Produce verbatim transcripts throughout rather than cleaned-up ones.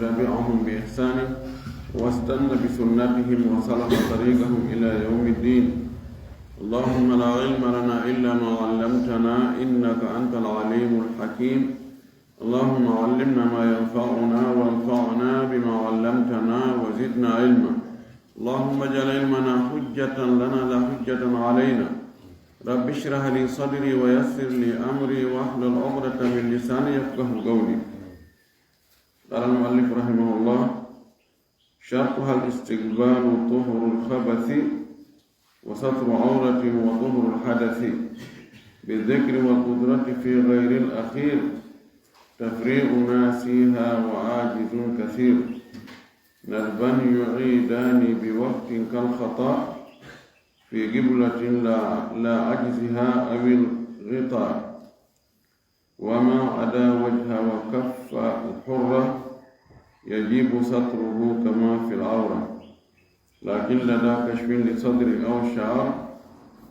تبعهم بإحسان واستن بسنتهم وسلك طريقهم إلى يوم الدين. اللهم لا علم لنا إلا ما علمتنا إنك أنت العليم الحكيم. اللهم علمنا ما ينفعنا وانفعنا بما علمتنا وزدنا علما. اللهم اجعل علمنا حجة لنا لا حجة علينا. رب اشرح لي صدري ويسر لي أمري واحلل عقدة من لساني يفقه قولي. قال المؤلف رحمه الله: شرطها الاستقبال طهر الخبث وستر عورة وطهر الحدث بالذكر والقدرة في غير الأخير تفريغ ناسيها وعاجز كثير ندبا يعيدان بوقت كالخطأ في قبلة لا, لا عجزها أو الغطاء وما عدا وجه وكف الحرة يجب ستره كما في العورة، لكن لدى كشف لصدر أو شعر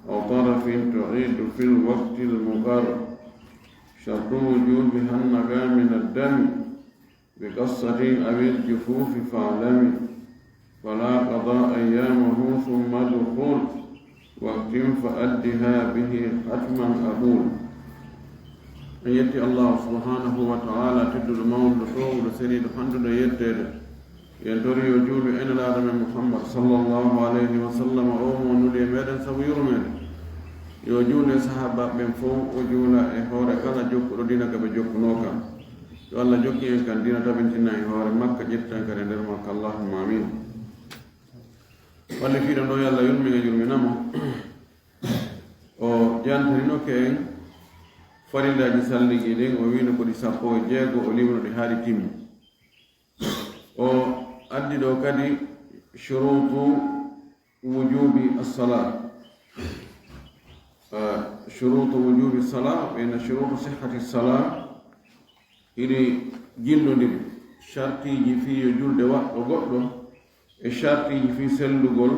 أو طرف تعيد في الوقت المقر. شرط وجوبها النقاء من الدم بقصة أو الجفوف فاعلم، فلا قضاء أيامه ثم دخول وقت فأدها به حتما أقول. En yetti Allahu subhanahu wa ta'ala, tedduɗo mawnuɗo, toowuɗo seniiɗo, fanɗuɗo yetteede. En tori yo juulu e Nelaaɗo men Muhammad sallallahu alayhi wa sallam, o mo nuli e meɗen sabu yurmeende. Yo juulu e sahaabaaɓe ɓen fow, o juula e hoore kala jokkuɗo diina ka ɓe jokkunoo kan. Yo Allah jokki en kan diina, tabintina en hoore makka, ƴetta en kadi e nder makka. Allahumma amin. Walle fiiɗo ɗo, yo Allah yurmin e yurmina mo. O jantarinoke en farillaaji salliiɗi ɗin, o wiino ko ɗi sappo e jeego, o limno ɗi haa ɗi timmi. O addi ɗo kadi shuruutu wujubi as-salaa. Ah, shuruutu wujubi as-salaa, ɓe na shuruutu sihhati as-salaa, hiɗi jillondiri. Shartiiji fii yo julde waɗɗo goɗɗo e shartiiji fii sellugol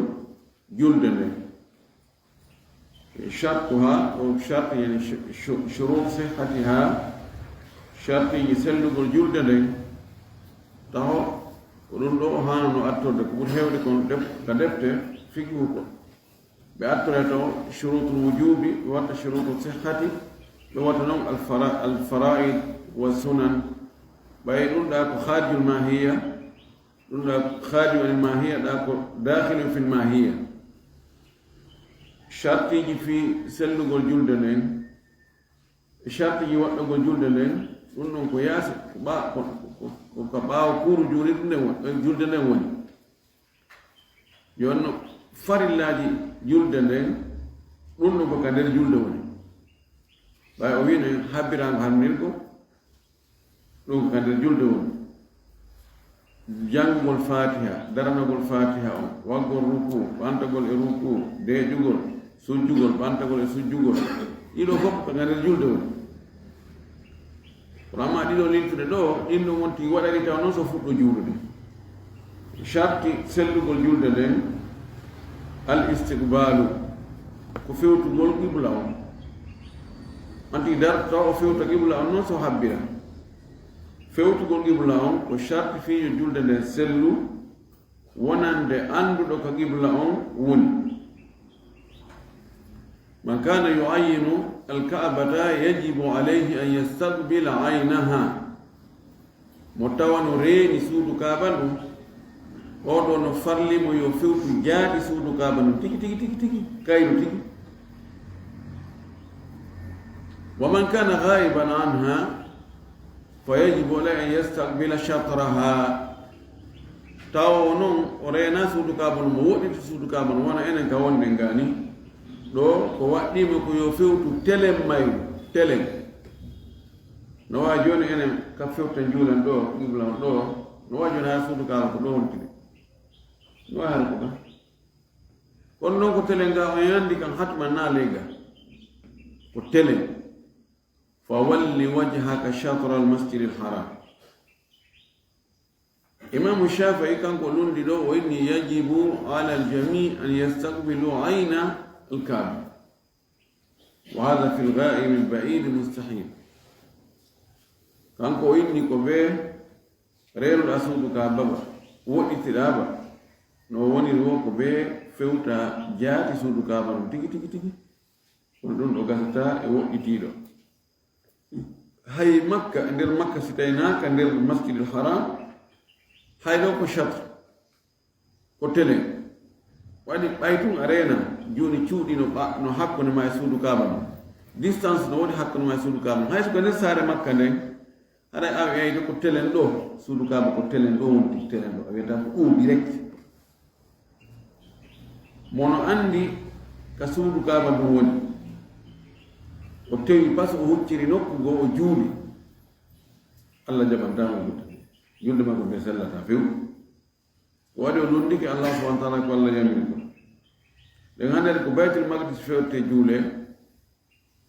julde nden. Shartuha, o sharti, yani shu-, shu-, shuruutu sihhatiha, shartiiji sellugol julde nden. Taho, ko ɗum ɗo o haanano attorde, ko ɓuri heewde kon def-, ka defte fiqhu ko. Ɓe attorayta o shuruutul wujubi, ɓe watta shuruutul sihhati, ɓe watta non al fara-, al fara'id wa sunan. Ɓay ɗum ɗa ko kharijul mahiya, ɗum ɗa ko kharijul anil mahiya, ɗa ko dakhilun fil mahiya. Shartiiji fii sellugol julde nden, e shartiiji waɗɗugol julde nden, ɗum ɗon ko yaasi, ko ɓa-, ko, ko, ko, ko ka ɓaawo kuuru juulirde nden won-, eh, julde nden woni. Yo no farillaaji julde nden, ɗum ɗon ko ka nder julde woni. Ɓay o wiino en habbiraango harminirgo, ɗum ko ka nder julde woni. Janngugol Faatiha, daranagol Faatiha on, waggol ruku, ɓantagol e ruku, deeƴugol, sujjugol, ɓantagol e sujjugol. Ɗiɗo fof ko ka nder julde woni. Kono amma ɗiɗo liltude ɗo, ɗin ɗon wonti waɗani taw noon so fuɗɗo juulude. Sharti sellugol julde nden, al istiqbaalu, ko fewtugol qibla on. Anti dar taw o fewta qibla on noon so habbira. Fewtugol qibla on ko sharti fii yo julde nden sellu, wonande annduɗo ka qibla on woni. Man kana yu'ayyinu al-Ka'bata yajibu alayhi an yastaqbila aynaha. Mo tawa no reeni suudu Kaaba ndun, oo ɗoo no farli mo yo fewtu jaati suudu Kaaba ndun tigi, tigi, tigi, tigi, kayru tigi. Wa man kana ghaiban anha, fa yajibu alayhi an yastaqbila shatraha. Tawa o non, o reena suudu Kaaba ndun, mo woɗɗiti suudu Kaaba ndun, wona enen ka wonɗen gani. Ɗoo, ko waɗɗii mo ko yo fewtu telen mayru, telen. No waawi jooni enen ka fewten juulen ɗoo, qibla on ɗoo, no waawi jooni haa suudu Kaaba ko ɗoo wontiri. No waawi hara ko ɗon. Kono non ko telen ga on yandi kan hatman na ley ga. Ko telen. Fa walli wajhaka shatra al masjid al haram. Imaamu Shaafi'i kanko lundi ɗoo, o inni: "Yajibu ala al-jamii an yastaqbilu ayna al-Kaaba. Wa hadha fi al-ghaib al-ba'id mustahil." Kanko o inni ko ɓe Reeruɗaa suudu Kaaba ba, woɗɗitiɗaa ba, no woniri wo ko bee fewta jaati suudu Kaaba ndun tigi, tigi, tigi. Kono ɗun ɗoo gasataa e woɗɗitiiɗo. Hay Makka, e nder Makka, si tawii hinaa ka nder Masjidil Haram, hay ɗoo ko shatr, ko telen. Waɗi ɓay tun a reena, jooni cuuɗi no ɓa-, no hakkunde maa e suudu Kaaba ndun. Distance no woni hakkunde maa e suudu Kaaba ndun. Hay so ko nder saare Makka nden, haray a wi'ay ko telen ɗoo, suudu Kaaba ko telen ɗoo woni, telen ɗoo. A wi'ataa ko ɗun direct. Mo no anndi ka suudu Kaaba ndun woni. O tewi pas, o hucciri nokku goo, o juuli. Allah jaɓantaa mo julde. Julde makko nden sellataa few. Ko waɗi o lunndike Allah subhanahu wa ta'ala ko Allah yamiri kon. Ɗen hannde ko Baytul Maqdis fewte juulee.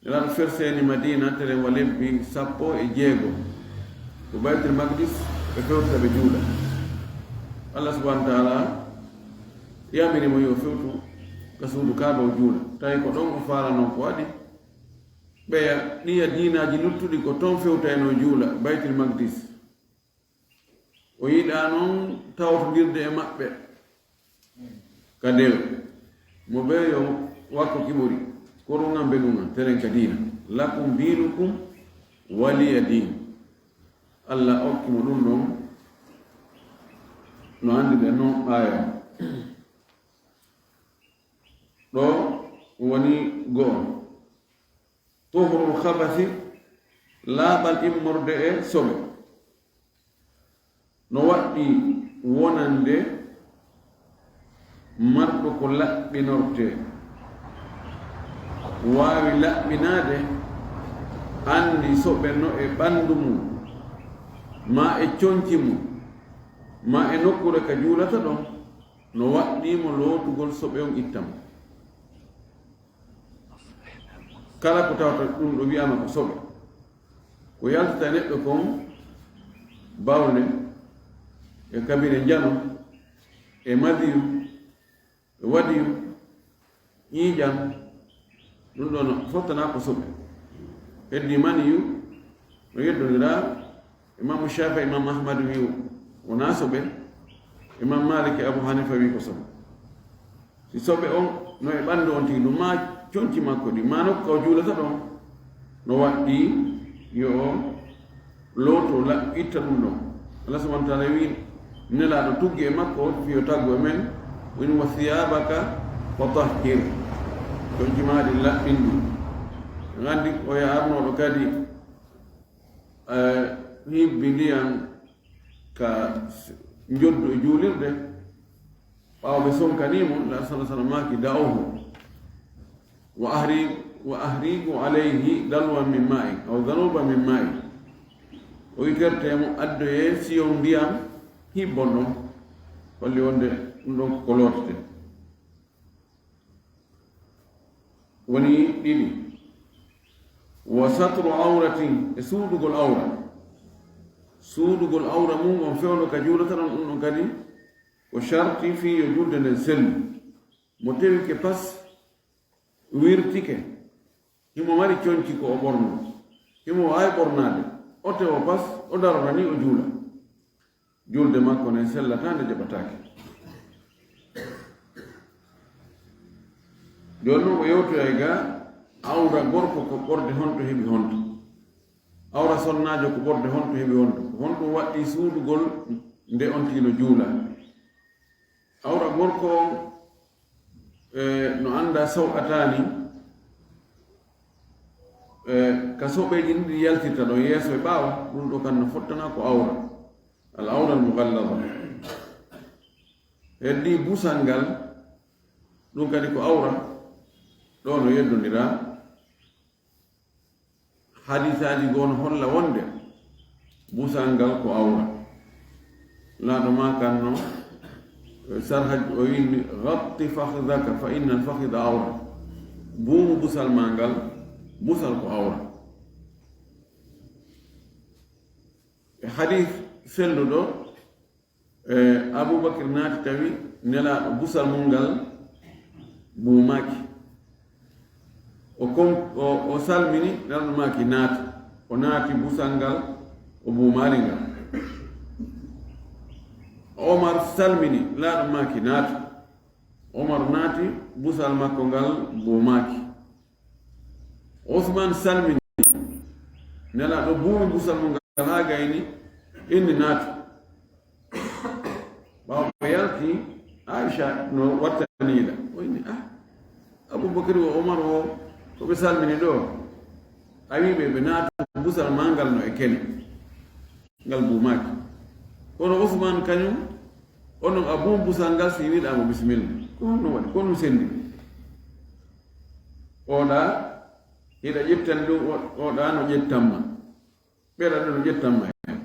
Nelaaɗo ferseeni Madiina telen wa lebbi sappo e jeego. Ko Baytul Maqdis ɓe fewtata ɓe juula. Allah subhanahu wa ta'ala yamiri mo yo fewtu ka suudu Kaaba o juula. Tawi ko ɗon o faalanoo ko waɗi. Ɓeya ɗiya diinaaji luttuɗi ko ton fewtaynoo juula, Baytul Maqdis. O yiɗaa non tawtondirde e maɓɓe ka dewe. Mo bee yo wakko kiɓori, koruŋan benuŋan, telen ka diina. Lakum diinukum waliya diin. Allah okki mo ɗun ɗon, no anndirɗen non aaya on. Ɗoo woni go'o. Tuhrul khabasi, laaɓal immorde e soɓe. No waɗɗii wonande marɗo ko laɓɓinortee, waawi laɓɓinaade, anndi soɓe no e ɓanndu mun, maa e conci mun, maa e nokkuure ka juulata ɗon, no waɗɗii mo lootugol soɓe on itta mo. Kala ko tawata ɗun ɗoo wi'aama ko soɓe, ko yaltata e neɗɗo kon bawle, e kabine njano, e madiyu, e wadiyu, ƴiiƴan, ɗun ɗoo no fottanaa ko soɓe. Heddii maniyu, no yeddondiraa. Imaamu Shaafi'i, Imaamu Ahmadu wi'i wonaa soɓe. Imaamu Maaliki e Abu Haniifa wi'i ko soɓe. Si soɓe on no e ɓanndu on tigi ɗun, maa conci makko ɗin, maa nokku ka o juulata ɗon, no waɗɗii yo o looto la-, itta ɗun ɗon. Allah subhanahu wa ta'ala wi'i Nelaaɗo tuggi e makko, fii yo taggu e men, woni, "Wa siyaabaka fatahhir." Conci maa ɗin laɓɓin ɗi. Anndi o yaarnooɗo kadi, eh, hibbi ndiyan ka s-, njoddu e juulirde. Ɓaawo ɓe sonkanii mo, Nelaaɗo sallallahu alaihi wasallam maaki, "Da'uhu. Wa ahri-, wa ahriqu alayhi dalwan min ma'in, aw dhanuban min ma'in." O wi'i, "Kertee mo, addoyee siyon ndiyan hibbon ɗon." Holli wonde ɗun ɗon ko lootetee. Woni ɗiɗi. Wa satru awratin, e suuɗugol awra. Suuɗugol awra mun on fewndo ka juulata ɗon, ɗun ɗon kadi ko sharti fii yo julde nden sellu. Mo tewike pas, wirtike, himo mari conci ko o ɓornoo, himo waawi ɓornaade, o tewo pas, o darora nii o juula. Julde makko nden sellataa, nde jaɓataake. Jooni non o yewtoyay ga, awra gorko ko ɓorde honto heɓi honto? Awra sonnaajo ko ɓorde honto heɓi honto? Ko honɗun waɗɗii suuɗugol nde on tigi no juula? Awra gorko on, e, no anndaa sawqataani, e, ka soɓeeji ɗiɗi yaltirta ɗon, yeeso e ɓaawo, ɗun ɗoo kan no fottanaa ko awra. Al awra al mughallada. Heddii busal ngal, ɗun kadi ko awra, ɗoo no yeddondiraa. Hadiisaaji goo no holla wonde busal ngal ko awra. Nelaaɗo maakanno, eh, sarhaaji o wi'i, "Ghatti fakhdhaka fa inna al-fakhidha awra." Buumu busal maa ngal, busal ko awra. E hadiis selluɗo, E, Abubakar naati tawi Nelaaɗo busal mun ngal buumaaki. O kon-, o, o salmini, Nelaaɗo maaki, "Naati." O naati busal ngal, o buumaali ngal. Omar salmini, laaɗo maaki, "Naatu." Omar naati, busal makko ngal buumaaki. Usman salmini, Nelaaɗo buumi busal mum ngal haa gayni, inni, "Naatu." Ɓaawo ɓe yalti, Aisha no wattaniila. O inni, "Ah, Abubakar o Omar o, ko ɓe salmini ɗo? A wii ɓe, ɓe naata busal maa ngal no e kene. Ngal buumaaki. Kono Usman kañum, onon a buum busal ngal si wiɗaa mo bisimilla. Ko honno waɗi? Ko honno sendi?" Oɗa, hiɗa ƴettani ɗum, o-, oɗa no ƴettanma. Ɓeɗa ɗo no ƴettanma hen.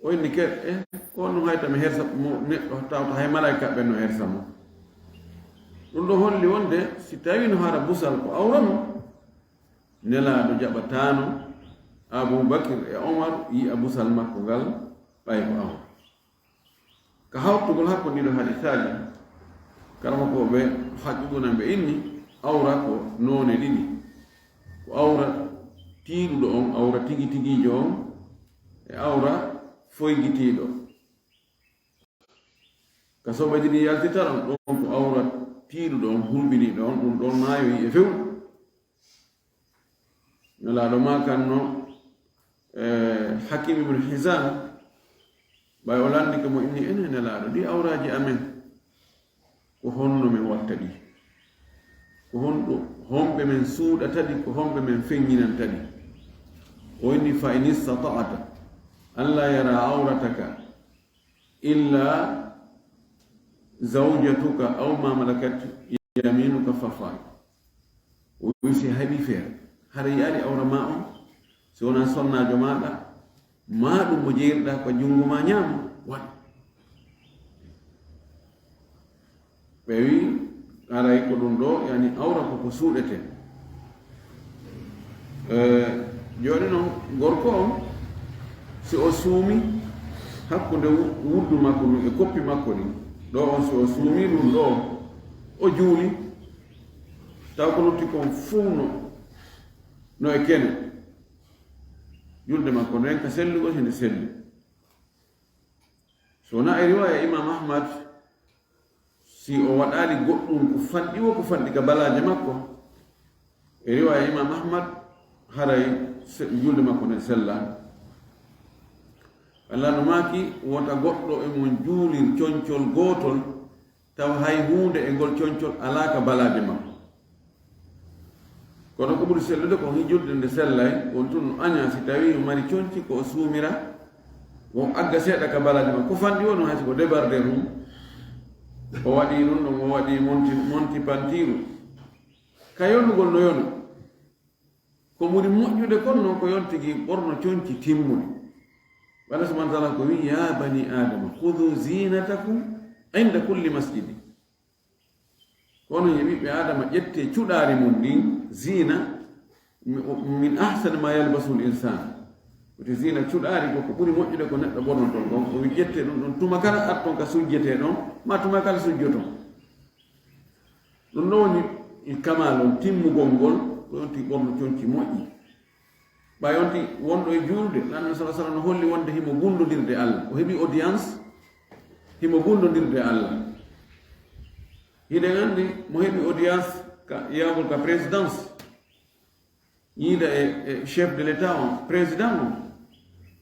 O inni ke, eh, ko honno hayta mi hersa mo neɗɗo tawta hay malaika ɓen no hersa mo. Ɗum ɗo holli wonde si tawi no hara busal ko awra mo, Nelaaɗo jaɓataano Abubakir e Omar yi'a busal makko ngal ɓay ko awra. Ka hawtugol hakkunde ɗiɗo hadisaaji, karamokooɓe haqqe ɗuuɗan ɓe inni, awra ko noone ɗiɗi. Ko awra tiiɗuɗo on, awra tigi tigiijo on, e awra foygitiiɗo. Ka soɓe ɗiɗi yaltitaran, ɗon ko awra tiiɗuɗo on, hulɓiniiɗo on, ɗum ɗon maayoyi e few. Nelaaɗo maakanno, eh, Hakim ibn Hizam, ɓay o lanndike mo, inni, "Enen Nelaaɗo, ɗi awraaji amen, ko honno men watta ɗi? Ko honɗo, homɓe men suuɗata ɗi, ko homɓe men feññinanta ɗi?" O inni, "Fa in istata'ta an la yara awrataka illa zawjatuka aw ma malakat yaminuka fafal." O wi, "Si a heɓi feere, hara yi'aali awra ma on, si wonaa sonnaajo maaɗa, maa ɗum mo jeeriɗaa ko junngo ma ñaamo, waɗu." Ɓe wi, "Haray ko ɗum ɗo, yani awra ko ko suuɗete." Eh, jooni noon, gorko on, si o suumi hakkunde wu-, wuddu makko ndun e koppi makko ɗin, ɗo on, si o suumi ɗum ɗo, o juuli, taw ko lutti kon fow no, no e kene, julde makko nden ka sellugol hende selli. So wonaa e riwaaya Imam Ahmad, si o waɗaali goɗɗum ko fanɗi wo ko fanɗi ka balaaje makko, e riwaaya Imam Ahmad, haray se-, julde makko nden sellaani. Allah no maaki, "Wota goɗɗo e mon juulir concol gootol, tawa hay huunde e ngol concol alaa ka balaaje makko." Kono ko ɓuri sellude ko hijulde nde sellay, on tun no aña si tawi o mari conci ko o suumira, o agga seeɗa ka balaaje makko. Ko fanɗi woni hay si ko débarder mum, o waɗi ɗum ɗon, o waɗi monti, monti pantiiru. Ka yonugol no yona. Ko ɓuri moƴƴude kon non ko yon tigi ɓorno conci timmuɗi. Wala subhanahu wa ta'ala ko wi, "Ya bani Adama, khudhu zinatakum inda kulli masjidi." Kono ye ɓiɓɓe Adama, ƴette cuɗaari mum ndin, zina, mi-, min ahsani ma yalbasul insan. Woti zina cuɗaari ko, ko ɓuri moƴƴude ko neɗɗo ɓornotoo kon. O wi, ƴette ɗum ɗon tuma kala arton ka sujjetee ɗon, ma tuma kala sujjoton. Ɗum ɗo woni kamal on timmugol ngol, ko yonti ɓorno conci moƴƴi. Ɓay on ti wonɗo e juulde, Annabi sallallahu alaihi wasallam no holli wonde himo gundondirde Allah. O heɓi audience, himo gundondirde Allah. Hiɗen anndi mo heɓi audience ka yahgol ka présidence, yiida e, e chef de l'État on, président on,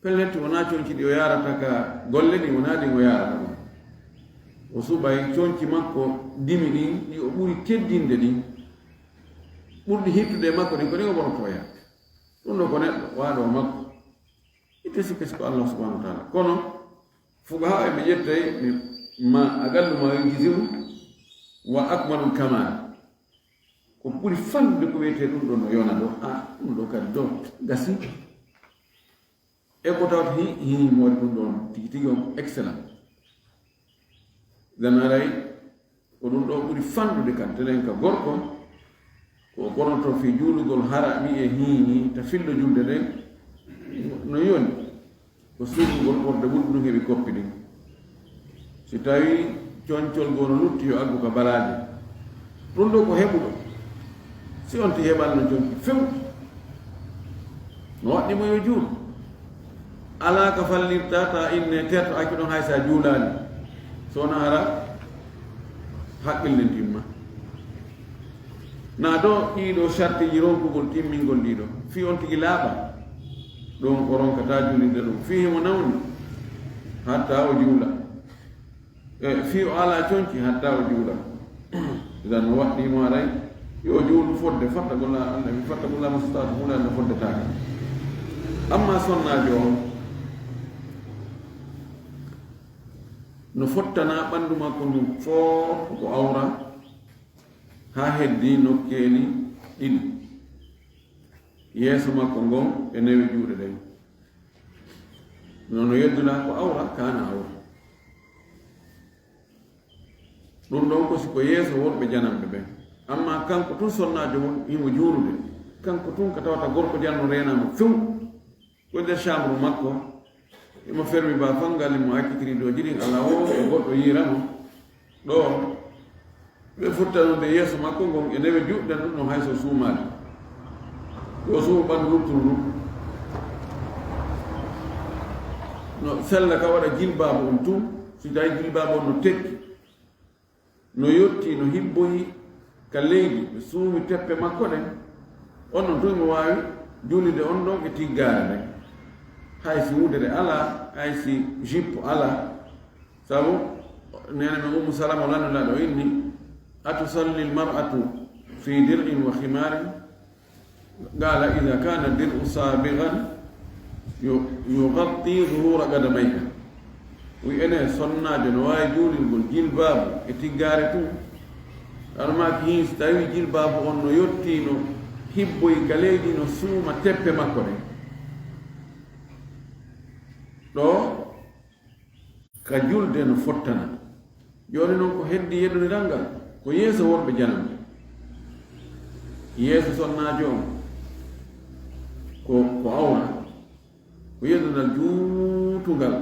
pellet wonaa conci ɗi o yaarata ka golle ɗin, wonaa ɗin o yaarata ɗum. O suɓay conci makko dimi ɗin, ɗi o ɓuri teddinde ɗin, ɓurɗi hittude e makko ɗin, ko ɗin o ɓornotoya. Ɗum ɗo ko neɗɗo waaɗo makko. Itte sikke si ko Allah subhanahu wa ta'ala. Kono fuqaha e ɓe ƴettay ma aqallu ma yujzi'u wa akmalul kamal. Ko ɓuri fanɗude ko wiyetee ɗum ɗo no yona ɗo. A, ɗum ɗo kadi ɗo gasi. E ko tawata hi, hi moori ɗum ɗon tigi tigi on excellent. Danaray ko ɗum ɗo ɓuri fanɗude kan, telen ka gorko, ko o ɓornoto fii juulugol hara wi'e hiini ta fillo julde nden, no yoni. Ko suuɗugol ɓorde ɓurɗo ɗum heɓi koppi ɗin. Si tawii concol ngol no lutti, yo aggu ka balaaje. Ɗum ɗo ko heɓuɗo. Si on ti heɓanno conci few, no waɗɗi mo yo juul. Alaa ka fallirta ta inne terto accu ɗon hay sa juulaani. So na hara haqqil nden timma. Na do ɗiɗo sartiji ronkugol timmingol ɗiɗo. Fii on tigi laaɓa. Ɗon o ronkata juulirde ɗum. Fii himo nawni. Hatta o juula. E fii o alaa conci hatta o juula. Idan no waɗɗii mo aray. Yo o juulu fodde fattagol Allah, mi fattagol Allah mo sutaatu huunde Allah foddetaake. Amma sonnaajo on, no fottana ɓanndu makko ndun fof ko awra, haa heddii nokkeeli ɗiɗi. Yeeso makko ngon e newe juuɗe ɗen. No, no yeddunaa ko awra, kaana awra. Ɗum ɗon ko si ko yeeso worɓe jananɓe ɓen. Amma kanko tun sonnaajo mun himo juulude. Kanko tun ka tawata gorko janno reenaama few. Ko nder chambre makko, himo fermi ba fangal, himo accitiri dow jiɗin alaa o, o goɗɗo yiira mo. Ɗo, ɓe futtanude yeeso makko ngon e newe juuɗe ɗen ɗum no hay so suumaali. Yo suumu ɓanndu luttuɗo ɗum. No sella ka waɗa jilbaabu on tun, si tawi jilbaabu on no tekki, no yotti, no hibboyi ka leydi, ɓe suumi teppe makko ɗen, on non tun mo waawi juulide on ɗon e tiggaare nden. Hay si wudere alaa, hay si jippo alaa, sabu neene men Ummu Salama lanndulaaɗo inni, "Atusalli l-mar'atu fi dir'in wa khimarin?" Qala, "Idha kana dir'u sabighan yu-, yughatti zuhura qadamayha." Wi ene sonnaajo no waawi juulirgol jilbaabu e tiggaare tun. Almaaki hin si tawi jilbaabu on no yotti no hibboyi ka leydi no suuma teppe makko ɗen. Ɗo ka julde no fottana. Jooni non ko heddi yeddondiral ngal, ko yeeso worɓe jananɓe. Yeeso sonnaajo on ko, ko awra. Ko yeddondiral juutungal,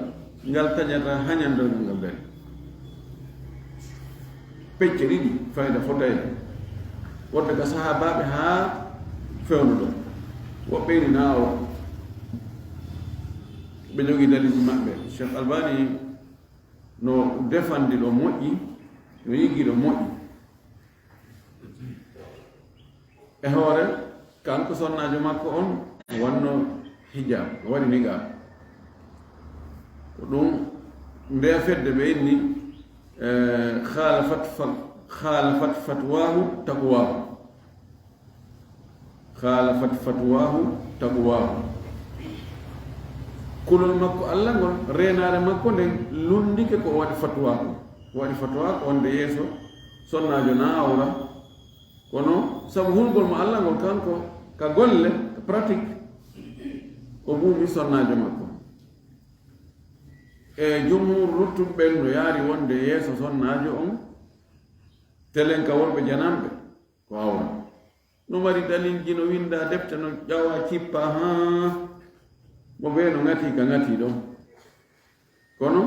ngal taƴata hañandal ngal dari. Pecce ɗiɗi, fayda fotayde. Wonde ka sahaabaaɓe haa fewndo ɗo. Woɓɓe ini naa o. Ɓe jogii dalilji maɓɓe. Cheikh Albani no defandi ɗo moƴƴi, no yiggi ɗo moƴƴi. E hoore, kanko sonnaajo makko on wanno hijab, o waɗi niqab. Ko ɗum nde fedde ɓe inni, eh, khalafat fa-, khalafat fatwahu taqwahu. Khalafat fatwahu taqwahu. Kulol makko Allah ngol, reenaare makko nden, lunndike ko o waɗi fatwa ko. O waɗi fatwa ko wonde yeeso sonnaajo na awra. Kono sabu hulgol mo Allah ngol kanko, ka golle, ka pratique, o buumi sonnaajo makko. E jumhur luttuɓe ɓen no yaari wonde yeeso sonnaajo on, telen ka worɓe jananɓe, ko awra. No mari dalilji, no winnda defte, no ƴawa cippa, haa mo ɓe no ŋati ka ŋati ɗon. Kono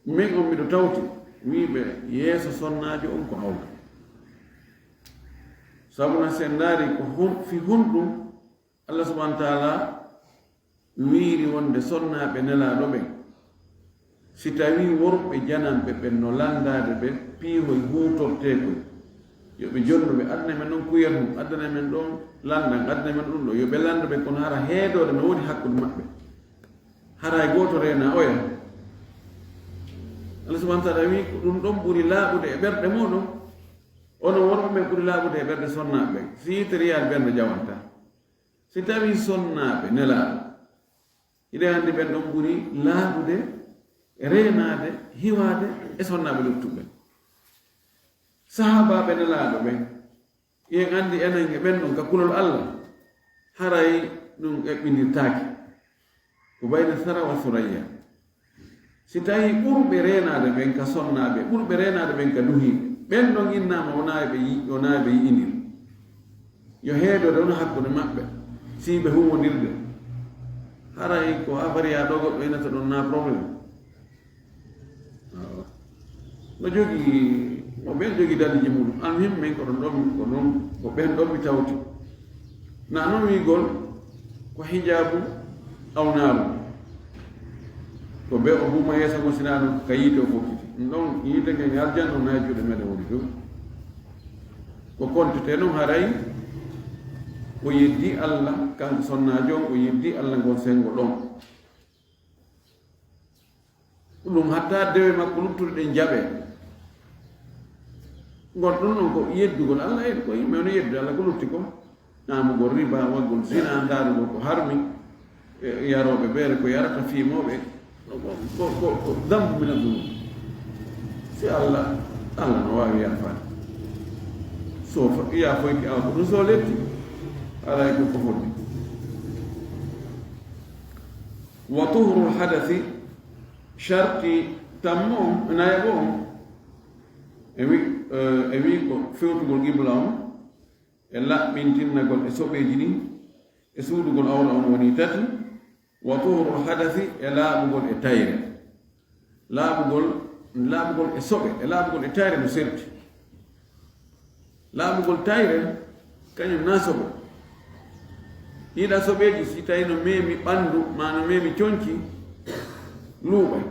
min on miɗo tawti wiiɓe yeeso sonnaajo on ko awra. Sabu na sen ndaari ko hon-, fi honɗum Allah subhanahu wa taala wiiri wonde sonnaaɓe Nelaaɗo ɓen, si tawii worɓe jananɓe ɓen no lanndaade ɓe piihoy huutorteekoy, yo ɓe jonnu ɓe, addane men ɗon kuyatu, addane men ɗon lanndan, addane men ɗum ɗo, yo ɓe lanndu ɓe, kono hara heedoore no woni hakkunde maɓɓe. Haray gooto reena oya. Allah subhanahu wa taala wii ko ɗum ɗon ɓuri laaɓude e ɓerɗe mooɗon. Onon worɓe ɓen ɓuri laaɓude e ɓerɗe sonnaaɓe ɓen. Si yiite riyaade ɓen no jawanta. Si tawii sonnaaɓe Nelaaɗo, hiɗen anndi ɓen ɗon ɓuri laaɓude, reenaade, hiwaade e sonnaaɓe luttuɓe ɓen. Sahaabaaɓe Nelaaɗo ɓen, hiɗen anndi enen e ɓen ɗon ka kulol Allah, haray ɗum eɓɓindirtaake. Ko bayna Sara wa Surayya. Si tawii ɓurɓe reenaade ɓen ka sonnaaɓe, ɓurɓe reenaade ɓen ka duhiiɓe, ɓen ɗon innaama wonaa ɓe yi-, wonaa ɓe yi'indir. Yo heedoode wona hakkunde maɓɓe, si ɓe huuwondirde. Haray ko afariya ɗo goɗɗo inata ɗon na problème. Awa. No jogii, mo ɓen jogii dalilji mum. Almuhim, min ko ɗon ɗon, ko non, ko ɓen ɗon mi tawti. Na non wiigol, ko hijaabu, Awnaaru. Ko be o buuma yeeso ngo sinaa ɗum ka yiite o fokkiti. Ɗum ɗon yiite ngen e aljanna, ɗum nayi juuɗe meɗen woni ɗum. Ko kontete non haray o yeddi Allah, kanko sonnaajo on, o yeddi Allah ngon senngo ɗon. Ɗum hatta dewe makko luttuɗe ɗen jaɓe. Ngon ɗum non ko yeddugol Allah, yeɗi ko yimɓe no yeddude Allah ko lutti ko. Ñaamugol riba, waggol zina, ndaarugol ko harmi, e yarooɓe beere ko yarata, fiimooɓe, ko, ko, ko, ko dambu mina ɗum. Si Allah, Allah no waawi yaafaade. So fa-, yaafoyki awa ko ɗum so letti, haray ko ko foti. Wa tuhrul hadasi, sharti tammo on, nayaɓo on, e wi-, eh, e wi ko fewtugol qibla on, e laɓɓintinnagol e soɓeeji ɗin, e suuɗugol awra on woni tati, wa tuhrul hadasi, e laaɓugol e tayre. Laaɓugol, laaɓugol e soɓe, e laaɓugol e tayre no serti. Laaɓugol tayre, kañum na soɓo. Ɗiɗa soɓeeji, si tawi no memi ɓandu, ma no memi conci, luuɓay.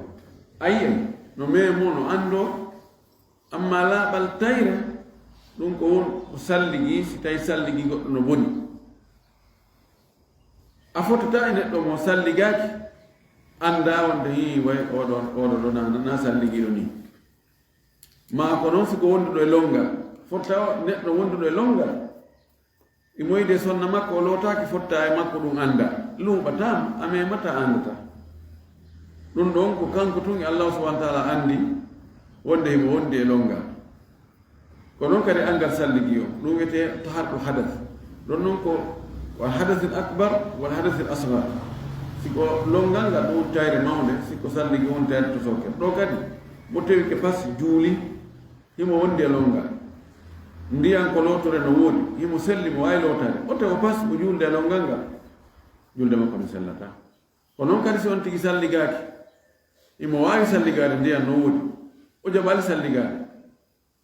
A yi'ay, no memo, no anndo, amma laaɓal tayre, ɗum ko won ko salligi, si tawi salligi goɗɗo no boni. A fotata e neɗɗo mo salligaaki, annda wonde hii way oɗo, oɗo ɗo na, na salligiiɗo ni. Maa ko noon si ko wonduɗo e lonngal. Fota neɗɗo wonduɗo e lonngal. Imo yiide sonna makko, o lootaaki fotta e makko, ɗum annda. Luuɓataama, a memataa, a anndataa. Ɗum ɗoon ko kanko tun e Allaahu subhaanahu wa taala anndi wonde himo wondi e lonngal. Ko noon kadi anngal salligi o, ɗum wiyetee taharru hadas. Ɗon noon ko wal hadasil akbar, wal hadasil asgar. Si ko lonngal ngal, ɗum woni tayre mawnde, si ko salligi, woni tayre tosooke. Ɗo kadi, mo tewike pas juuli, himo wondi e lonngal. Ndiyan ko lootore no woodi, himo selli, mo waawi lootaade. O tawi o pas, o juulde e lonngal ngal, julde makko no sellataa. Ko noon kadi si on tigi salligaaki, himo waawi salligaade, ndiyan no woodi. O jaɓaali salligaade.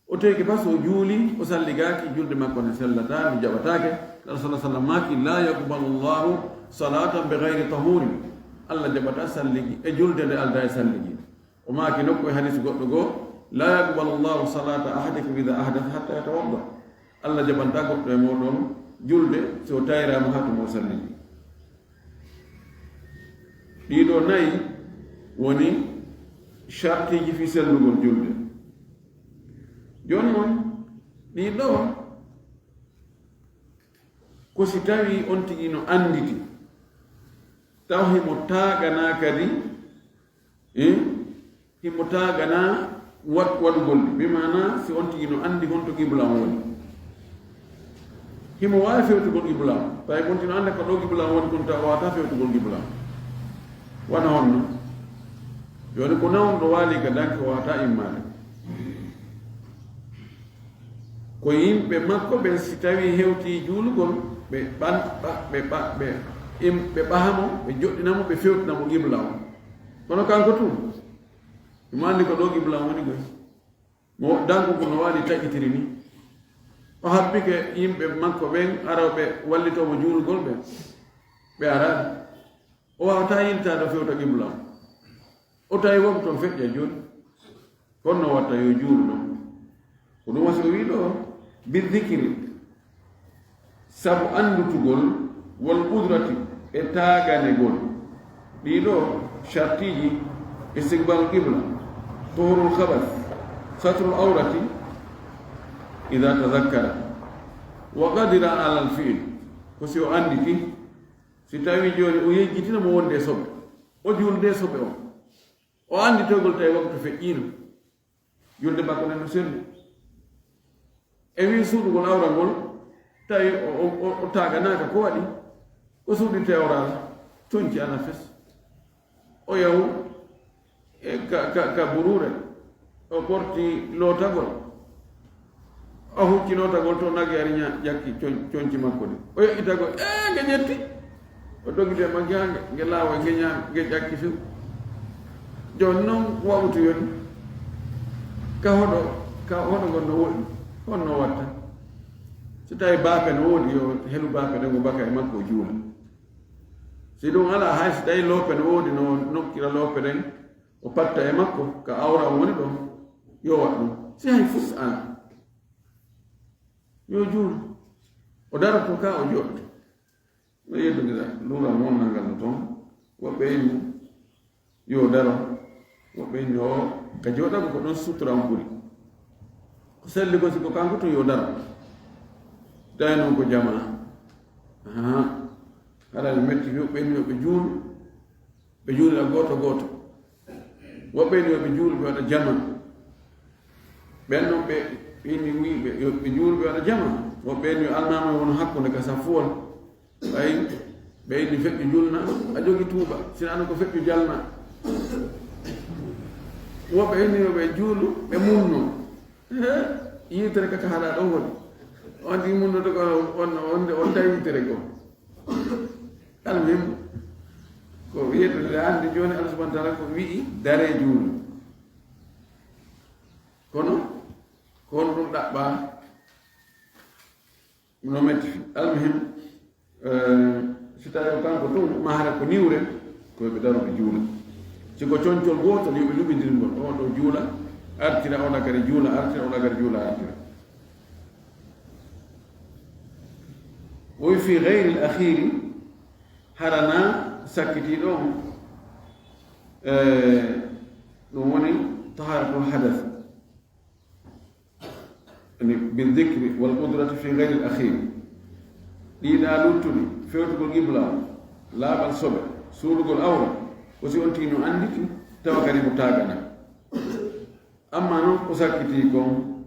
O tewike pas o juuli, o salligaaki, julde makko ne sellataa, nde jaɓataake. Nde Alla sallallaahu alayhi wa sallam maaki, "Laa yaqbalu Allaahu salaatan bi gayri tahuurin." Alla jaɓataa salligi e julde nde aldaa e salligi. O maaki nokku e hadiis goɗɗo goo, "Laa yaqbalu Allaahu salaata ahadikum idaa ahdasa hattaa yatawadda." Alla jaɓantaa goɗɗo e mooɗon julde si o tayraama haa tuma o salligi. Ɗii ɗoo nayi woni shartiiji fii sellugol julde. Jooni non, ɗii ɗoo ko si tawii on tigi no annditi, taw himo taaganaa kadi, eh, himo taaganaa waɗ-, waɗugol ɗi. Bi maanaa, si on tigi no anndi honto qibla on woni, himo waawi fewtugol qibla on. Tawi on tigi no annda ko ɗo qibla on woni, kono taw o waawataa fewtugol qibla on. Wano honno? Jooni ko nawnuɗo waali ka danki, o waawataa immaade. Ko yimɓe makko ɓen, si tawii hewtii juulugol, ɓe ɓan-, ɓa-, ɓe ɓa-, ɓe im-, ɓe ɓaha mo, ɓe joɗɗina mo, ɓe fewtina mo qibla on. Kono kanko tun, himo anndi ko ɗo qibla on woni koy. Mo danko ko no waali taƴitiri ni. O habbike yimɓe makko ɓen arooɓe wallitoo mo juulugol ɓen. Ɓe araali. O waawataa yiltaade o fewta qibla on. O tawi wonko ton feƴƴa jooni. Honno watta yo juulu ɗon? Ko ɗum wasi o wii ɗo, bi zikri, sabu anndutugol, wal qudrati, e taaganegol. Ɗii ɗoo shartiiji, istiqbal qibla, tuhurul khabas, satrul awrati, idaa tazakkara, wa qadira alal fi'l, ko si o annditi, si tawii jooni o yejjitina mo wonde e soɓe, o juulde e soɓe on. O annditogol tawi waktu feƴƴiino, julde makko nden no selli. E wii suuɗugol awra ngol, tawi o, o, o, o taaganaaka ko waɗi, o suuɗirte awra ala, conci ala fes. O yahu e ka, ka, ka buruure, o ɓorti lootagol. O hucci lootagol to nage ari ña-, ƴakki con-, conci makko ɗi. O yoɓɓitagol, ee, nge ƴetti. O dogiti e magge haa nge, nge laawa, nge ñaami, nge ƴakki few. Jooni noon waɓutu yoni. Ka hoɗo, ka hoɗo ngon no woɗɗi. Honno watta? So tawi baafe no woodi, yo helu baafe ɗen o baka e makko o juula. Si ɗum alaa, hay si tawi loope no woodi, no nokkira loope ɗen, o patta e makko ka awra on woni ɗon, yo waɗ ɗum. Si hay fus alaa, yo juulu. O daroto ka o jooɗoto. No yeddondira luural mo wonnal ngal no toon. Woɓɓe inni yo daro, woɓɓe inni o ka jooɗago ko ɗon sutura on ɓuri. Ko selli ko si ko kanko tun yo daro. Tawi noon ko jamaa. Ahaa. Haɗa no metti, woɓɓe inni yo ɓe juulu. Ɓe juulira gooto gooto. Woɓɓe inni yo ɓe juulu, ɓe waɗa jamaa. Ɓen non ɓe inni wi ɓe, yo ɓe juulu, ɓe waɗa jamaa. Woɓɓe inni yo almaama won hakkunde ka saffuwol. Ɓay ɓe inni feƴƴu julna, a jogi tuuba, sinaa ko feƴƴu jalna. Woɓɓe inni yo ɓe juulu, ɓe munno. He, yitere ka, ka haɗa ɗon woni. On ɗi munnoto ko on, on, on tawi yitere ko. Almuhim, ko wiyete nde anndi jooni, Allah subhanahu wa taala ko wi'i, "Dare juulu." Kono, ko honɗum ɗaɓɓa? No metti. Almuhim, eh, si tawi ko kanko tun, ma hara ko niwre, ko ɓe daro ɓe juula. Si ko concol gootol, yo ɓe luɓindir ngol. O ɗo juula, artira, o ɗa kadi juula, artira, o ɗa kadi juula, artira. O wi fi gayri al akhiri, harana sakkitiiɗo on, eh, ɗum woni taharatul hadath. Yani, bi dhikri wal qudrati fi gayri al akhiri. Ɗiɗa luttuɗi, fewtugol qibla on, laaɓal soɓe, suuɗugol awra, ko si on tigi no annditi, tawa kadi mo taagana. Amma non ko sakkitii kon,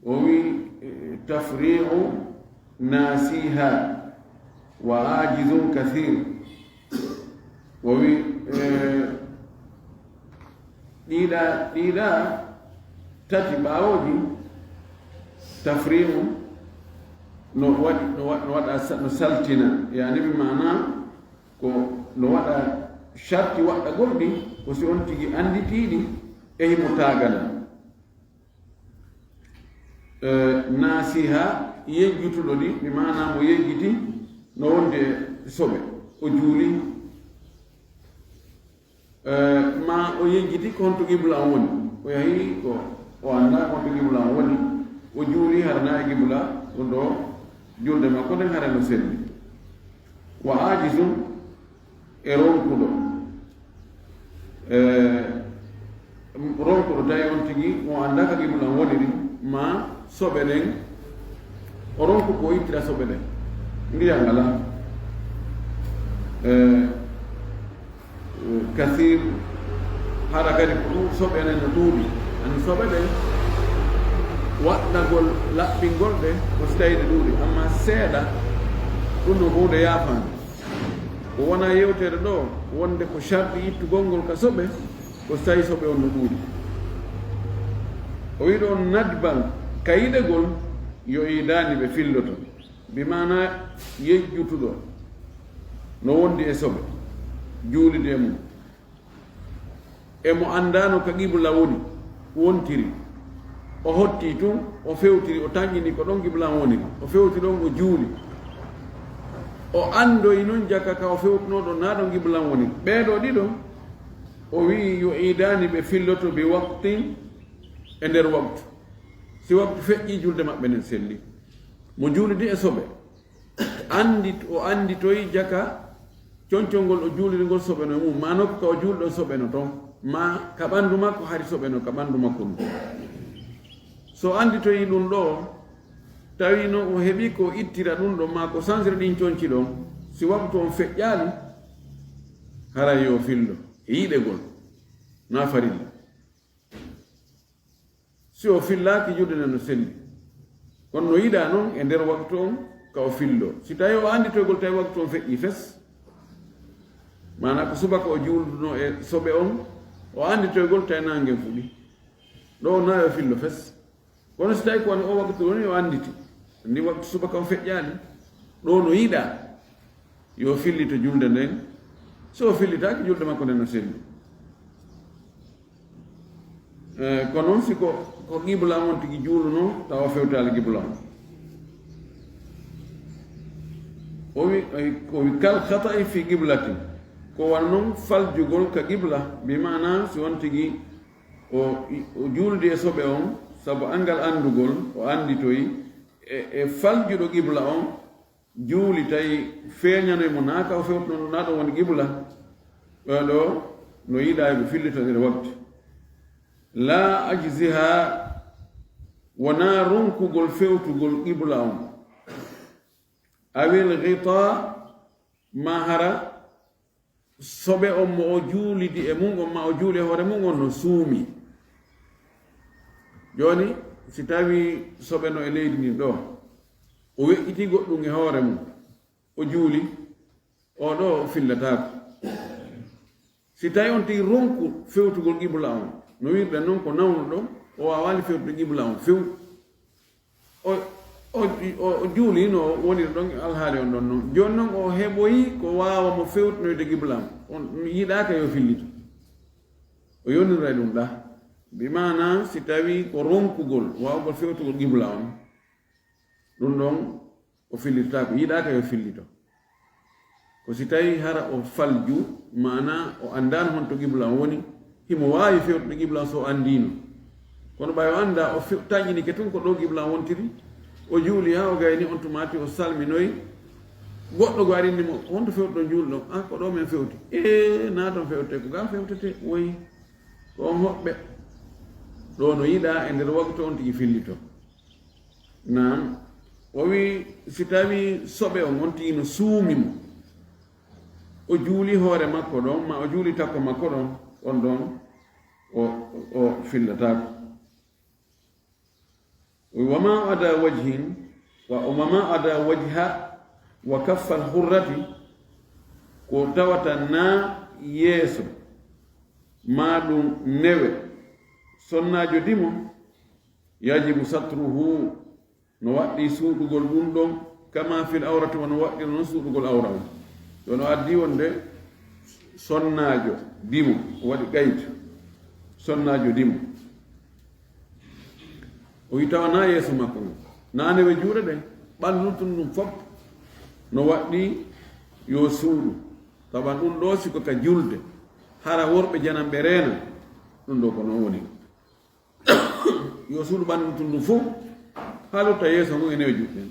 o wi, eh, tafri'u nasiha wa ajizun kathir. O wi, eh, ɗiɗa, ɗiɗa tati ɓaawooji, tafri'u no waɗi, no wa-, no waɗa sa-, no saltina, yani bi maana ko no waɗa sharti waɗɗagol ɗi, ko si on tigi annditiiɗi e himo taagana. Eh, nasiha, yejjutuɗo ɗi, bi maana mo yejjiti no wonde soɓe, o juuli, eh, ma o yejjiti ko honto qibla on woni. O yahi ko o annda ko honto qibla on woni. O juuli harana e qibla, ɗum ɗo julde makko nden hara no selli. Wa ajizun, e ronkuɗo. E ronkuɗo tawi on tigi o annda ka qibla on woniri, ma soɓe ɗen, o ronku ko ittira soɓe ɗen. Ndiyan alaa. E, kasir, hara kadi ko ɗum soɓe ɗen no ɗuuɗi. Ani soɓe ɗen, waɗɗagol laɓɓingol ɗe, ko si tawi ɗe ɗuuɗi. Amma seeɗa, ɗum no huunde yaafaande. Ko wona yewtere ɗo, wonde ko sharɗi ittugol ngol ka soɓe, ko si tawi soɓe on no ɗuuɗi. O wi ɗon nadban, ka yiɗegol, yo iidaani ɓe filloto. Bi maana yejjutuɗo no wondi e soɓe, juulide e mum. E mo anndaano ka qibla woni, wontiri. O hotti tun, o fewtiri, o tanƴini ko ɗon qibla woniri. O fewti ɗon, o juuli. O anndoyi non jaka ka o fewtunoo ɗon, naa ɗon qibla woniri. Ɓee ɗoo ɗiɗo, o wi'i yo iidaani ɓe filloto bi waqtin, e nder waqtu. Si waqtu feƴƴi, julde maɓɓe nden selli. Mo juulidi e soɓe. Anndit-, o annditoyi jaka concol ngol o juuliri ngol soɓeno e mum, maa nokku ka o juuli ɗon soɓeno ton, maa ka ɓanndu makko hari soɓeno ka ɓanndu makko ndun. So annditoyi ɗum ɗo, tawi noon o heɓi ko ittira ɗum ɗon, maa ko sansira ɗin conci ɗon, si waqtu on feƴƴaali, haray yo fillo e yiɗegol, naa farilla. Si o fillaaki, julde nden no selli. Kono no yiɗaa non e nder waktu on ka o fillo. Si tawi o annditoygol tawi waktu on feƴƴi fes, maanaa ko subaka o juulduno e soɓe on, o annditoygol tawi naange fuɗi. Ɗo na yo fillo fes. Kono si tawi ko wano o waktu woni o annditi, anndi waktu subaka on feƴƴaali, ɗo no yiɗaa yo fillito julde nden. Si o fillitaaki, julde makko nden no selli. Eh, ko noon si ko, ko qibla on tigi juuluno, tawa o fewtaali qibla on. O wi, o wi kal khata'i fi qiblatin. Ko wano non faljugol ka qibla, bi maana si won tigi o, o juuldi e soɓe on, sabu anngal anndugol, o annditoyi, e, e faljuɗo qibla on, juuli tawi feeñanoy mo, naa ka o fewtuno, naa ɗon woni qibla, ɓe ɗo no yiɗaa yo fillito nder waktu. La ajziha, wonaa ronkugol fewtugol qibla on. Awil ghita, ma hara soɓe on mo o juulidi e mum on, ma o juuli e hoore mum on no suumi. Jooni, si tawi soɓe no e leydi ndin ɗo, o weƴƴiti goɗɗum e hoore mum, o juuli, o ɗo o fillataako. Si tawi on tigi ronku fewtugol qibla on, no wirɗen non ko nawnuɗo, o waawaali fewtude qibla on few. O, o, o, o juuli no woniri ɗon e alhaali on ɗon non. Jooni non o heɓoyi ko waawa mo fewtinoyde qibla on. On yiɗaaka yo fillito. O yonniray ɗum ɗa. Bi maana si tawi ko ronkugol, waawugol fewtugol qibla on. Ɗum ɗon o fillitaako, yiɗaaka yo fillito. Ko si tawi hara o falju, maana o anndaano honto qibla on woni, himo waawi fewtude qibla on so o anndiino. Kono ɓay o anndaa, o fe-, taƴinike tun ko ɗo qibla on wontiri, o juuli haa o gayni on tumaati, o salminoyi, goɗɗo go arindi mo, "Honto fewtuɗon juulɗon?" "Ah, ko ɗo men fewti." "Ee, naa ton fewtete, ko ga fewtete." Woyi, ko on hoɓɓe. Ɗo no yiɗaa e nder waktu on tigi fillito. Naam, o wi, si tawi soɓe on, on tigi no suumi mo, o juuli hoore makko ɗon, ma o juuli takko makko ɗon, on ɗon o, o fillataako. O wi, "Wa ma ada wajhin, wa, wa ma ada wajha wa kaffal hurrati," ko tawata na yeeso, ma ɗum newe, sonnaajo dimo, "yajibu satruhu," no waɗɗi suuɗugol ɗum ɗon, "kama fil awrati," wano waɗɗi non suuɗugol awra on. Yo no addi wonde sonnaajo dimo, o waɗi qaytu, sonnaajo dimo. O wi tawa na yeeso makko ngon, na newe juuɗe ɗen, ɓanndu tun ɗum fof no waɗɗi yo suuɗu. Tawa ɗum ɗo si ko ka julde, hara worɓe jananɓe reena, ɗum ɗo ko non woni. Yo suuɗu ɓanndu tun ɗum fof, haa lutta yeeso ngon e newe juuɗe ɗen.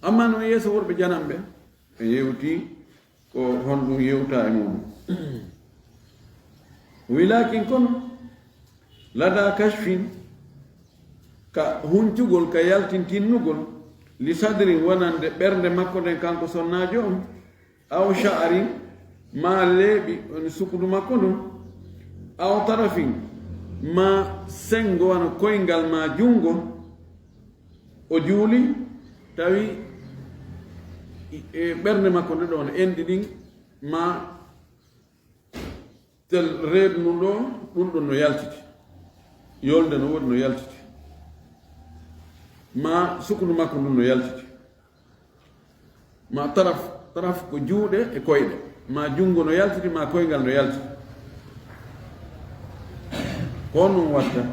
Amma non yeeso worɓe jananɓe, ɓe yewti ko honɗum yewta e muɗum. Wi laakin kono, lada kashfin, ka huncugol, ka yaltintinnugol, li sadrin wonande ɓernde makko nden kanko sonnaajo on, aw sha'rin, ma leeɓi, woni sukundu makko ndun, aw tarafin, ma senngo wano koyngal ma junngo, o juuli, tawi e ɓernde makko nde ɗon, enɗi ɗin, ma tel reedu ndun ɗo, ɗun ɗon no yaltiti. Yolnde no woodi no yaltiti. Ma sukundu makko ndun no yaltiti. Ma taraf, taraf ko juuɗe e koyɗe. Ma junngo no yaltiti, ma koyngal no yaltiti. Ko on ɗum watta.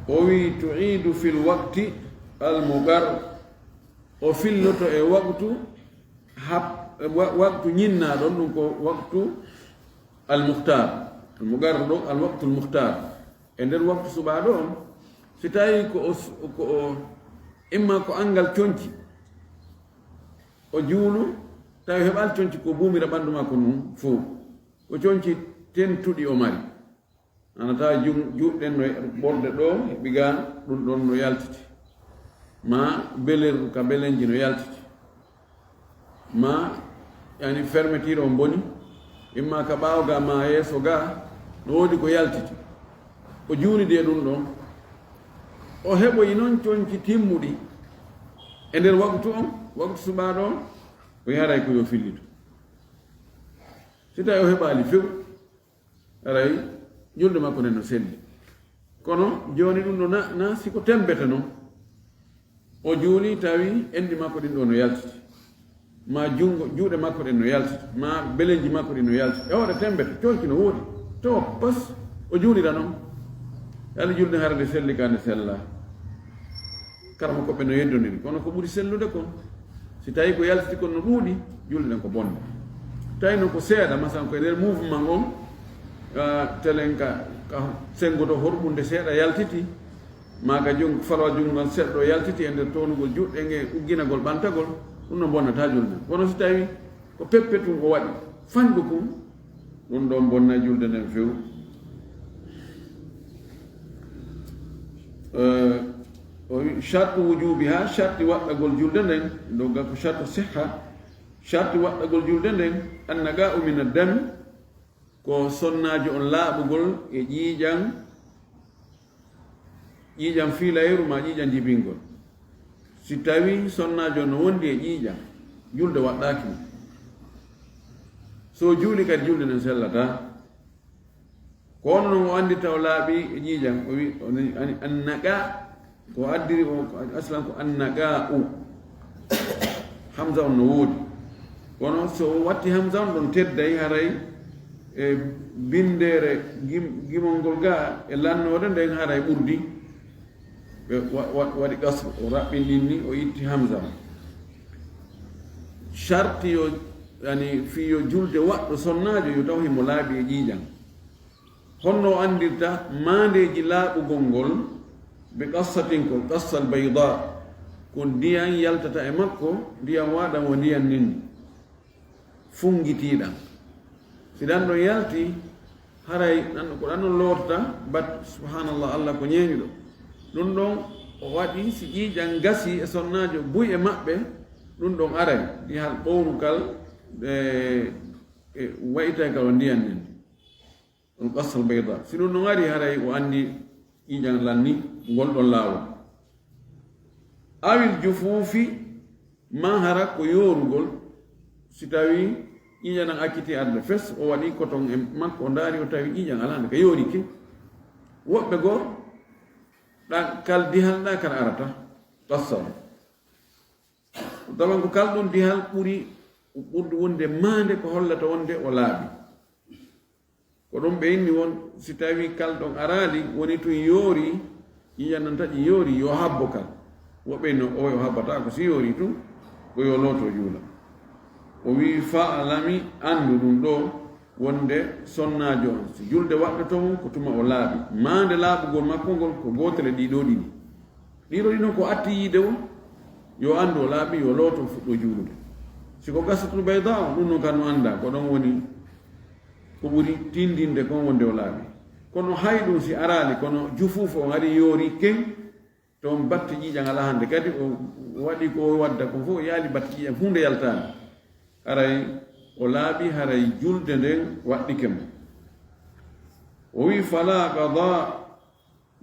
O wi, "Tu'idu fil waqti al muqar." O filloto e waqtu hab-, wa-, waqtu ñinnaaɗo on, ɗum ko waqtu al mukhtar. Al muqar ɗo, al waqtu al mukhtar. E nder waqtu suɓaaɗo on, si tawi ko o s-, ko o, imma ko anngal conci, o juulu, tawi heɓaali conci ko buumira ɓanndu makko ndun fow. Ko conci tentuɗi o mari. Ana tawa jun-, juuɗe ɗen no ɓorde ɗo, heɓi ga, ɗum ɗon no yaltiti. Ma belerɗu ka belenji no yaltiti. Ma, yani, fermeture on boni, imma ka ɓaawo ga, ma yeeso ga, no woodi ko yaltiti. O juulidi e ɗum ɗon. O heɓoyi non conci timmuɗi e nder waqtu on, waqtu suɓaaɗo on, o yaray ko yo fillito. Si tawi o heɓaali few, aray, julde makko nden no selli. Kono jooni ɗum ɗo na, na si ko tembete non. O juuli tawi enɗi makko ɗin ɗo no yaltiti. Ma junngo, juuɗe makko ɗen no yaltiti. Ma belenji makko ɗin no yaltiti. E hoore tembete, conci no woodi. To, pas, o juulira non. Yalla julde hara nde selli ka nde sella. Kara mo ko ɓe no yeddondiri. Kono ko ɓuri sellude kon, Si tawi ko yaltiti kon no ɗuuɗi, julde nden ko bonde. Tawi noon ko seeɗa, masalan ko e nder mouvement on, ah, telen ka, ka senngo to horɓunde seeɗa yaltiti, maa ka jun-, falowa junngo ngal seeɗa ɗo yaltiti e nder townugol juuɗe nge ugginagol ɓantagol, ɗum no bonnata julde nden. Kono si tawi ko peppetun o waɗi, fanɗukun, ɗum ɗon bonnay julde nden few. Eh, o wi, shartu wujubiha, sharti waɗɗagol julde nden, ɗo ga ko shartu sihha, sharti waɗɗagol julde nden, annaqa'u min ad-dami, ko sonnaajo on laaɓugol e ƴiiƴan, ƴiiƴan fiilayru maa ƴiiƴan jibingol. Si tawi sonnaajo no wondi e ƴiiƴan, julde waɗɗaaki mo. So juuli kadi julde nden sellataa. Ko on non o anndi taw laaɓi e ƴiiƴan, o wi, o nani, ani, annaqa, ko addiri o, ko aslan ko annaqa'u. Hamza on no woodi. Kono so o watti hamza on ɗon tedday haray e binndere gim-, gimol ngol ga e lannoode nden haray ɓurdi. Ɓe wa-, wa-, waɗi qasru, o raɓɓinɗinni, o itti hamza on. Sharti yo, yani, fii yo julde waɗɗo sonnaajo yo taw himo laaɓi e ƴiiƴan. Honno o anndirta maandeeji laaɓugol ngol? Bi qassatin, ko qassal bayda, ko ndiyan yaltata e makko, ndiyan waaɗan wo ndiyan nin, funngitiiɗan. Si ɗan ɗon yalti, haray ɗan, ko ɗan ɗon lootata, bat, subhanallah, Allah ko ñeeñuɗo. Ɗun ɗon o waɗi, si ƴiiƴan gasi e sonnaajo buy e maɓɓe, ɗun ɗon aray, ɗi hal ɓowru kal, e, e wa'itay kal o ndiyan nin. Ɗum qassal bayda. Si ɗum ɗum ari, haray o anndi ƴiiƴan lanni ngol ɗon laawol. Awil jufuufi, maa hara ko yoorugol, si tawi ƴiiƴan an acciti arde fes, o waɗi koton e makko, o ndaari, o tawi ƴiiƴan alaa nde ka yoorike. Woɓɓe goo, ɗa kal dihal ɗa kal arata, qassal. Taban ko kal ɗum dihal ɓuri, ɓurɗo wonde maande ko hollata wonde o laaɓi. Ko ɗum ɓe inni won, si tawi kal ɗon araali, woni tun yoori, ƴiiƴan nan taƴi yoori, yo habbo kal. Woɓɓe no o, o habbata ko si yoori tun, ko yo looto juula. O wi'i, "Fa'lami, anndu ɗum ɗo, wonde sonnaajo on, si julde waɗɗoto mo, ko tuma o laaɓi. Maande laaɓugol makko ngol, ko gootel e ɗii ɗoo ɗiɗi. Ɗii ɗoo ɗiɗi non ko atti yiide o, yo anndu o laaɓi, yo looto fuɗɗo juulude. Si ko qassatul bayda o, ɗum non kan no annda, ko ɗon woni ko ɓuri tindinde kon wonde o laaɓi. Kono hay ɗum si araali, kono jufuufu on ari yoori ken, to on batti ƴiiƴan alaa hannde. Kadi o waɗi ko o wadda kon fof, o yaali batti ƴiiƴan, huunde yaltaani. Haray o laaɓi, haray julde nden waɗɗike mo." O wi'i, "Fala qada,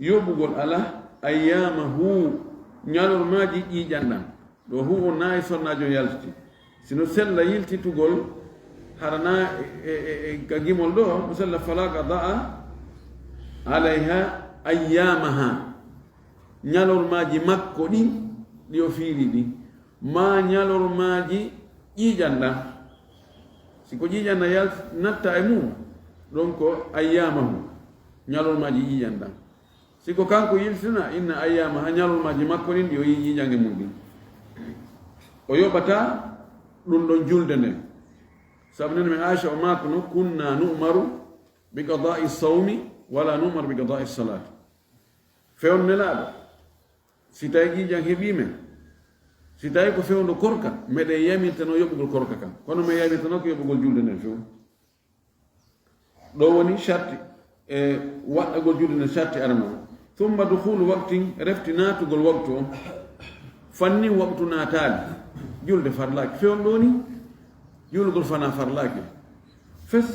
yoɓugol alaa, ayyamahu, ñalormaaji ƴiiƴan ɗan." Ɗo hu o nayi sonnaajo yaltiti. Sino sella yiltitugol, hara na e, e, e, ka gimol ɗo, mo sella, "Fala qada'a alayha ayyamaha." Ñalormaaji makko ɗin, ɗi o fiiri ɗin, maa ñalormaaji ƴiiƴan ɗan. Si ko ƴiiƴan na yalt-, natta e mum, ɗon ko ayyamahu, ñalormaaji ƴiiƴan ɗan. Si ko kanko yiltina, inna ayyamaha, ñalormaaji makko ɗin, ɗi o yi'i ƴiiƴan e mum ɗin. O yoɓata ɗum ɗon julde nden. Sabu nen men Aisha o maakuno, "Kunna nu'maru bi qada'i sawmi, wala nu'maru bi qada'i salati." Fewndo Nelaaɗo, si tawi ƴiiƴan heɓii men, si tawi ko fewndo korka, meɗen yamirtano yoɓugol korka kan. Kono men yamirtano ko yoɓugol julde nden few. Ɗo woni sharti, e waɗɗagol julde nden sharti arano. Thumma dukhulu waqtin, refti naatugol waqtu on. Fannin waqtu naataali. Julde farlaaki. Fewndo ni, julugol fana farlaaki. Fes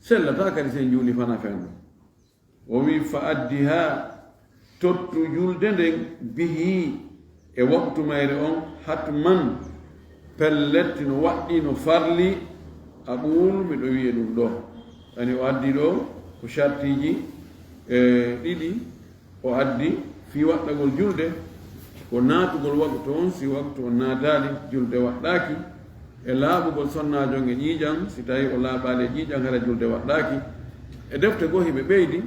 sellata kadi sen juuli fana fewndo. O wi, "Fa addiha, tottu julde nden, bihi, e waqtu mayre on, hatman, pellet no waɗɗi, no farli, aqulu, miɗo wi'e ɗum ɗo." Yani o addi ɗo ko shartiji, e, ɗiɗi o addi fii waɗɗagol julde, ko naatugol waqtu on, si waqtu on naataali, julde waɗɗaaki, e laaɓugol sonnaajo on e ƴiiƴan, si tawi o laaɓaali e ƴiiƴan, hara julde waɗɗaaki. E defte goo hiɓe ɓeydi,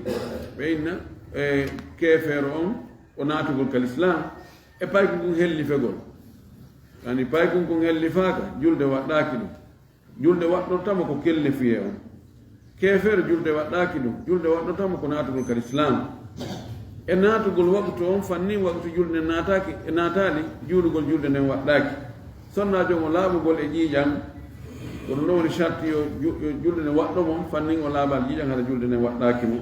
ɓe inna, e keefeero on, o naatugol ka lislaam, e payku ngun hellifegol. Yaani paykun kun hellifaaka, julde waɗɗaaki ɗum. Julde waɗɗortamo ko kellefiyee on. Keefeero julde waɗɗaaki ɗum. Julde waɗɗortamo ko naatugol ka lislaam. E naatugol waqtu on fannin waqtu julde nden naataaki, e naataali, juulugol julde nden waɗɗaaki. Sonnaajo mo laaɓugol e ƴiiƴan, ko ɗum ɗon woni sarti yo ju-, yo julde nden waɗɗo mo, fannin o laaɓaali ƴiiƴan hara julde nden waɗɗaaki mo.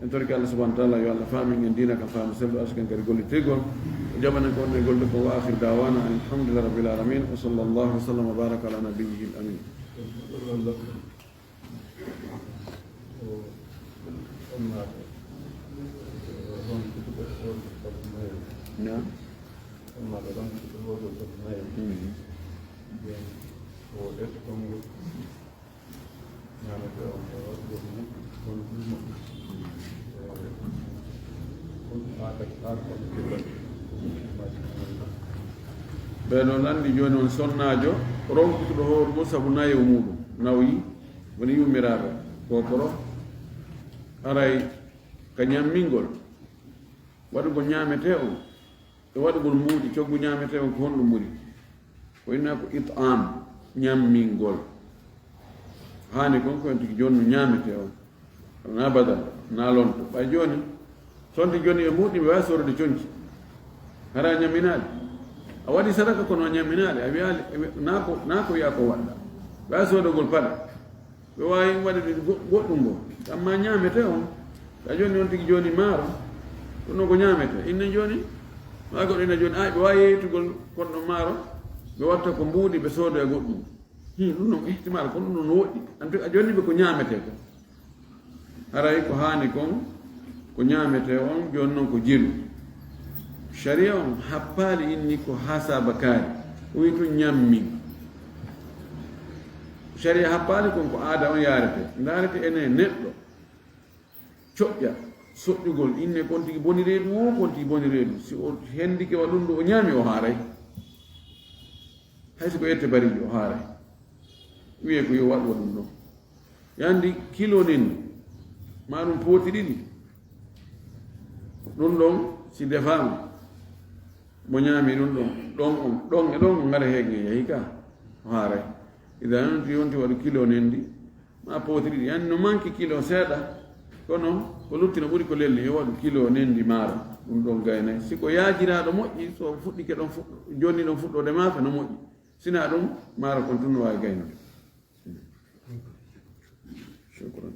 En torike Allah subhanahu wa ta'ala yo Allah faamin en diina kan faamu sellu, arsikan kadi gollitirgol. O jaɓanen ko wonno e gollude kon. Wa akhir da'wana alhamdulillahi rabbil alamin. Wa sallallahu wa sallam wa baraka ala nabiyyihil amin. Naam. Mhm. Ɓe no lanndi jooni on sonnaajo ronkutuɗo hoore mum sabu nayewu muɗum, nawyi, woni yummiraaɓe, kookoro, haray ka ñammingol, waɗugol ñaametee on, e waɗugol mbuuɗi, coggu ñaametee on, ko honɗum ɓuri? Ko innaa ko it'aam, ñammingol. Haani kon ko on tigi jooni no ñaametee on. Naa badal, naa lonto. Ɓay jooni, so on tigi jooni e mbuuɗi, ɓe waawi soorude conci. Hara a ñamminaali. A waɗi sadaka kono a ñamminaali. A wiyaali, e wi-, naa ko, naa ko wiyaa ko waɗɗa. Ɓe waawi soodogol paɗe. Ɓe waawi waɗude go-, goɗɗum goo. Ammaa ñaametee on, ka jooni on tigi jooni maaro, ɗum ɗon ko ñaametee. Inne jooni, maa goɗɗo ina jooni, ay, ɓe waawi yeeytugol kon ɗon maaro, ɓe watta ko mbuuɗi, ɓe soodoya goɗɗum. Hmm, ɗum ɗon ihtimal, kono ɗum ɗon no woɗɗi. En tout cas, jooni ɓe ko ñaametee kon. Haray ko haani kon, ko ñaametee on, jooni non ko jelu. Sharia on happaali inni ko hasaba kaari, o wi tun ñammi. Sharia happaali kon ko aada on yaarete. Ndaarete ene neɗɗo coƴƴa soƴƴugol inne kon tigi boni reedu woo, kon tigi boni reedu. Si o hendike wa ɗum ɗo o ñaami o haaray. Hay si ko ƴette bariijo o haaray. Wiye ko yo waɗ wa ɗum ɗon. Yandi kilo nen, maa ɗum pooti ɗiɗi. Ɗum ɗon si defaama, mo ñaami ɗum ɗon, ɗon on, ɗon e ɗon on ngara heege yahi ka, o haaray. Idan yonti, yonti waɗu kilo nendi, maa pooti ɗiɗi. Yandi no manki kilo seeɗa, kono ko lutti no ɓuri ko lelli, yo waɗu kilo nendi maaro, ɗum ɗon gaynay. Si ko yaajiraaɗo moƴƴi, so fuɗɗike ɗon fuɗɗo, jonni ɗon fuɗɗoode maafe no moƴƴi. Sinaa ɗum, maaro kon tun no waawi gaynude. Shukran.